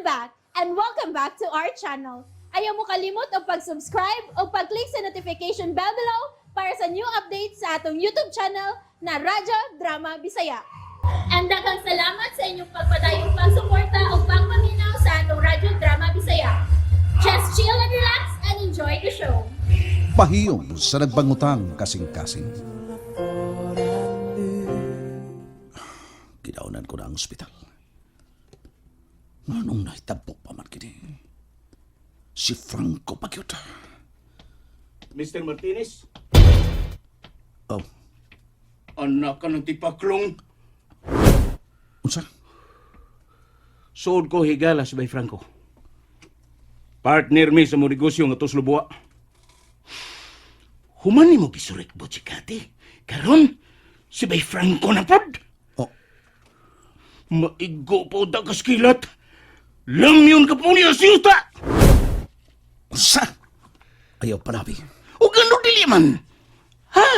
I'm back and welcome back to our channel. Ayaw mo kalimot og pag-subscribe o pag-click sa notification bell below para sa new updates sa atong YouTube channel na Radyo Drama Bisaya. And daghang salamat sa inyong pagpadayong pagsuporta o pagpaminaw sa atong Radyo Drama Bisaya. Just chill and relax and enjoy the show. Pahiyom sa nagbangutang kasing-kasing. Gidaunan ko na ang ospital. Nganong nahitabo pa man kini? Si Franco pa gyud. Mr. Martinez, Oh, anak ka ng tipaklong. Unsa? Suod ko higalas bay Franco. Partner mi sa mo negosyo nga tuslo buwa. Human nimo gisurik bo Kati. Karon si bay Franco na pod. Oh, Maigo po da kaskilat. Lamyon ka po niya siyuta. Unsa? Ayaw panabi. O gano dili man. Ha?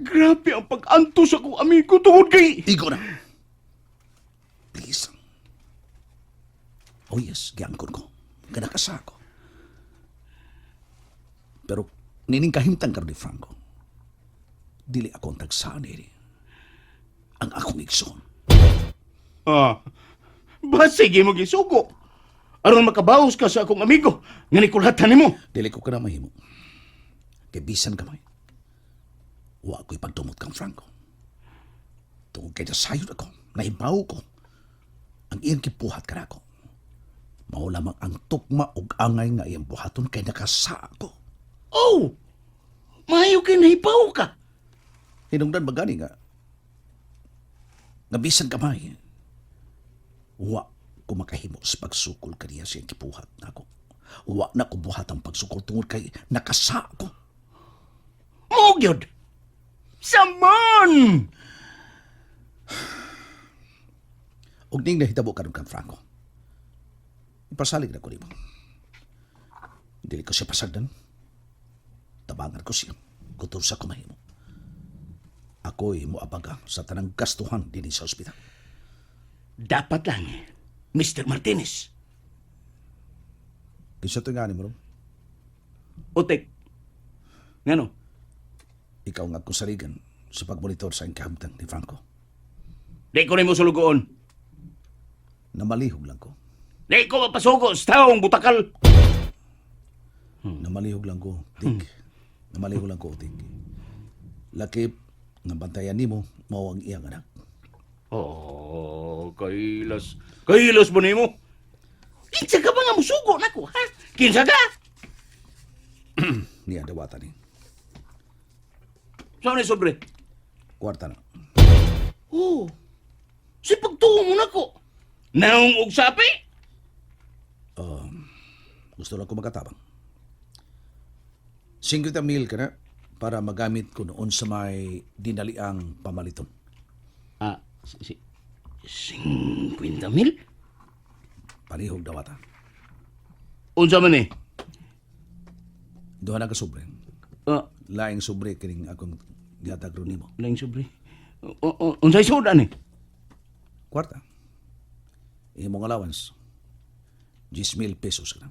Grabe ang pag-antos sa akong amigo tungod kay. Igo na. Please. Oh yes, giangkon ko. Kanakasa ko. Pero nining kahimtang karon ni Franco. Dili ako ang tagsaan ini. Ang akong igsoon. Ah, ba sige mo gisugo. Aron makabawas ka sa akong amigo nga nikulatan nimo. Dili ko kana mahimo. Kay bisan kamay. Wa ko'y pagtumot kang Franco. Tungod kay nasayod ako, nahibaw ko. Ang iyang kipuhat kanako. Mao lamang ang tukma ug angay nga iyang buhaton kay nakasa ako. Oh! Maayo kay nahibaw ka. Hinungdan ba gani nga? Nga bisan kamay. Wa ko makahimo sa pagsukol kaniya sa iyang kipuhat nako. Wa na ko buhat ang pagsukol tungod kay nakasa ko. Mao gyud. Saman! Og ning nahitabo karon kang Franco. Ipasalig na ko nimo. Dili ko siya pasagdan. Tabangan ko siya. Kutob sa kumahimo. Ako'y moabaga sa tanang gastuhan dinhi sa ospital. Dapat lang, Mr. Martinez. Kinsa to nga nimo ron? Otek. Ngano? Ikaw nga akong saligan sa pagmonitor sa iyang ni Franco. Di ko nimo sulugoon. Namalihog lang ko. Di ko mapasugo sa taong butakal. Namalihog lang ko, Tik. Namalihog lang ko, Tik. Lakip, nga bantayan nimo, mao ang iyang anak. Oh, kailas. Kailas ba nimo? Kinsa ka ba nga musugo nako, ha? Kinsa ka? Niya dawatan ni. Saan ni sobre? Kwarta na. Oh, si pagtuo mo nako. Naong og sapi? Gusto lang ko makatabang. 50 mil ka na para magamit ko noon sa may dinaliang pamaliton. Ah, si, 50 mil? Palihog dawata. Unsa man eh? Duha na ka sobre. Ah, Laing sobre kining akong gihatag ron nimo. laing sobre. Unsay sudan eh? Kwarta. Imong allowance. 10 mil pesos ka na.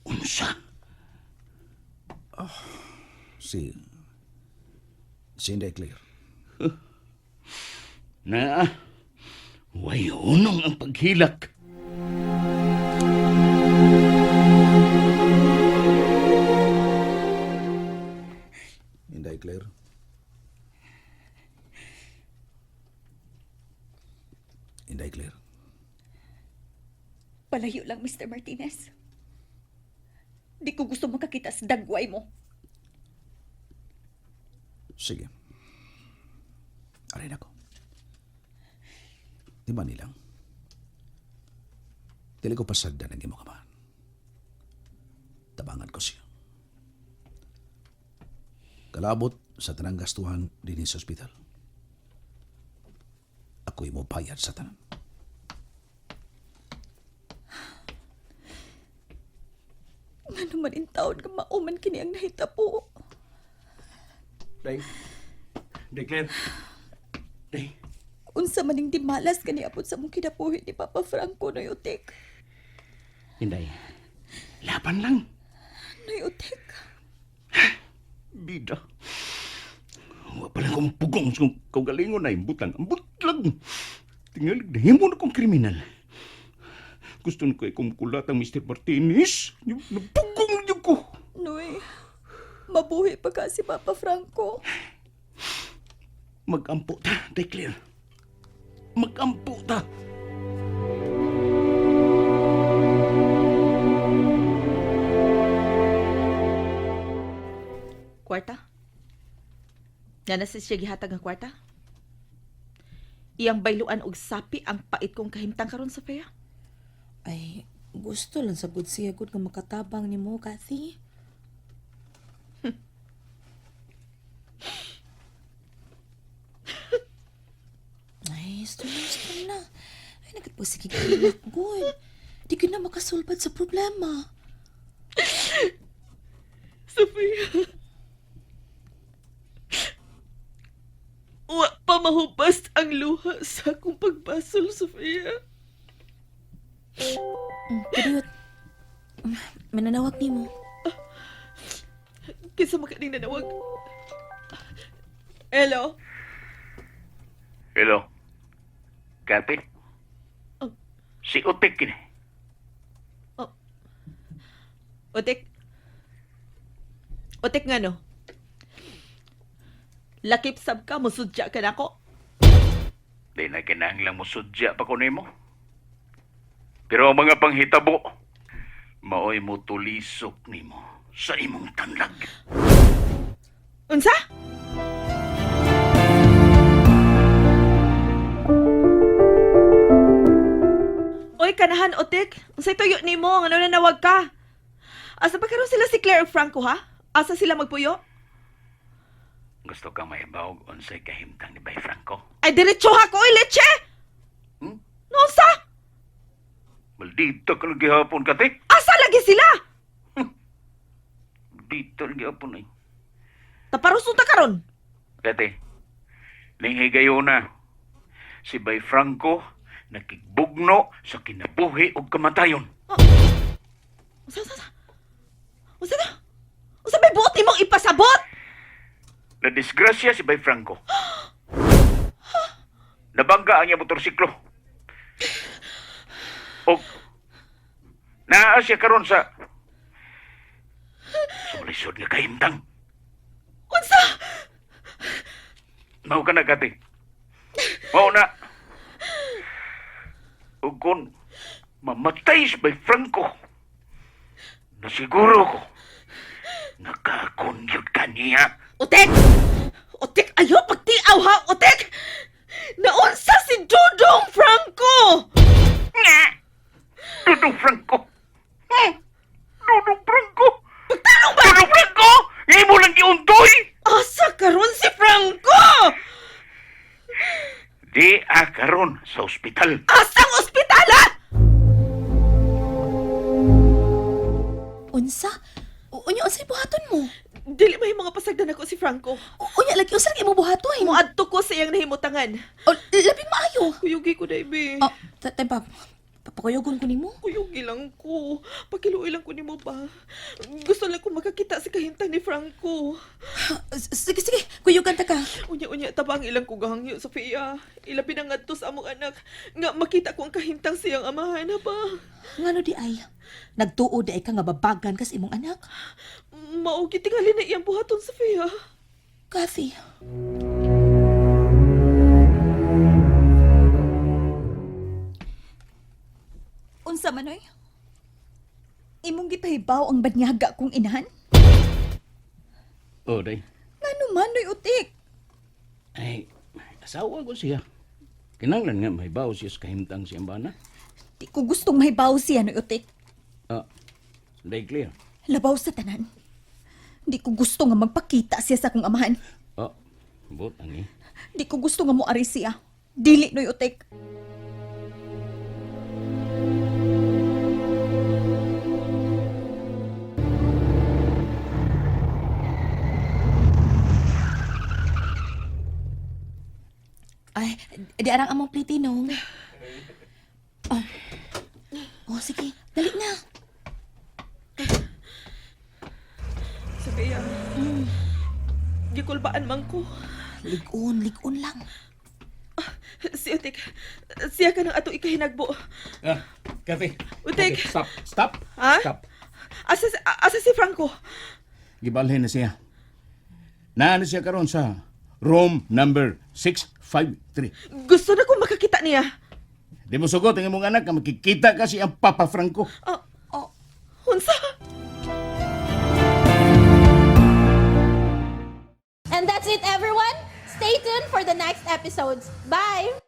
Unsa? Si... Si Inday Claire. Na, way unong ang paghilak. Inday Claire. Inday Claire. Palayo lang, Mr. Martinez. Di ko gusto makakita sa dagway mo. Sige. Aray nako. Di ba nilang? Dili ko pasagdan ang imong amahan. Tabangan ko siya. Kalabot sa tanang gastuhan dinhi sa ospital. Ako'y mo bayad sa tanan. Nga naman in taon nga mauman kini ang nahitabo. Day. Day, Claire. Day. Unsa maning dimalas kaniabot sa mong kinabuhi ni Papa Franco, Noy Utik. Inday, laban lang. Noy Utik. Bida. Wa pa lang kong pugong sa kong kaugalingon na imbutang. Ambot lang. Tingalig, nahimo na kong kriminal. Gusto na ko ikumukulat ang Mr. Martinez. Napugong niyo ko. Noy, mabuhi pa ka si Papa Franco. Magampo ta, Declare. Magampo ta. Kwarta? Nga na siya gihatag ang kwarta? Iyang bayluan og sapi ang pait kong kahimtang karon sa Sofia. Ay, gusto lang sa good siya good nga makatabang ni mo, Kathy. Ay, stop na, stop na. Ay, nagpasige ka na, good. Di ka na makasulbad sa problema. Sofia. Wa pa mahubas ang luha sa akong pagbasol, Sofia. Kadiyot. Mananawag ni mo. Kinsa makaning nanawag. Hello? Hello. Kate? Oh. Si Utik kini. Otek. Otek nga no. Lakip sab ka, musudya ka na ako. Di na kinahanglang musudya pa ko nimo. Pero ang mga panghitabo, maoy mo tulisok nimo sa imong tanlag. Unsa? Oy, kanahan, Otek. Unsay tuyo nimo? Ngano nanawag ka? Asa pa karon sila si Claire ug Franco, ha? Asa sila magpuyo? Gusto kang maibawog unsay kahimtang ni Bay Franco? Ay, diretso ha ko, oy, leche! Hmm? Nosa? Maldita ka lang gihapon, Kate. Asa lagi sila? Maldita lang gihapon ay. Taparusun ta karon. Kate, ning higayona, si Bay Franco nakigbugno sa kinabuhi ug kamatayon. Unsa, unsa, unsa? Unsa na? Unsa may buot nimong ipasabot? Nadisgrasya si Bay Franco. Nabangga ang iyang motorsiklo. O naa siya karon sa lisod nga kahimtang. Unsa? Mao ka na, Kate. Mao na. Ug kung mamatay si Bay Franco, nasiguro ko, nakakunyod ka niya. Otek! Otek, ayaw pagtiaw ha, Otek! Naunsa si Dudong Franco! Nga! Dudong Franco! Hmm? Dudong Franco! Pagtanong ba? Dudong Franco! Imo lang giuntoy! Asa karon si Franco? Di a karon sa ospital. Asang ospitala? Unsa? Unya, unsay buhaton mo? Dili may mga pasagdan ako si Franco. Unya, lagi, unsa lagi mo buhaton? Muadto ko sa iyang nahimutangan. O, labing maayo. Kuyugi ko na, ibe. Oh, tay pa, papakuyugon ko nimo. Kuyugi lang ko. Pakiluoy lang ko nimo ba? Gusto lang ko makakita sa kahintang ni Franco. Sige, sige, kuyugan ta ka. Unya-unya tabang ilang kugahangyo, Sofia. Ilabi na ngadto sa among anak nga makita ko ang kahintang siyang amahan na ba. Ngano di ay? Nagtuo di ay ka nga babagan kas imong anak. Mao gitingali na iyang buhaton, Sofia. Kathy. Unsa man oy? Imong gipahibaw ang banyaga kong inahan? Oh, day. Ngano man noy utik? Ay, asawa ko siya. Kinanglan nga may bawo siya sa kahimtang siyang bana. Di ko gustong mahibaw siya noy utik. Ah, day clear. Labaw sa tanan. Di ko gusto nga magpakita siya sa akong amahan. Oh, butang eh. Di ko gusto nga moari siya. Dili noy utik. Ay, Di arang among plitinong. Oh. Oh, sige. Dali na. Sophia. Gikulbaan man ko. Ligon, ligon lang. Si Utik, siya ka ng ato ikahinagbo. Ah, Kathy. Utik. Kathy, stop, stop. Ha? Stop. Asa si Franco? Gibalhin na siya. Naano siya karon sa room number 653. Gusto na kong makakita niya. Di mo sugot ang imong anak nga makikita kasi ang Papa Franco. Ah, Oh, unsa? And that's it, everyone. Stay tuned for the next episodes. Bye!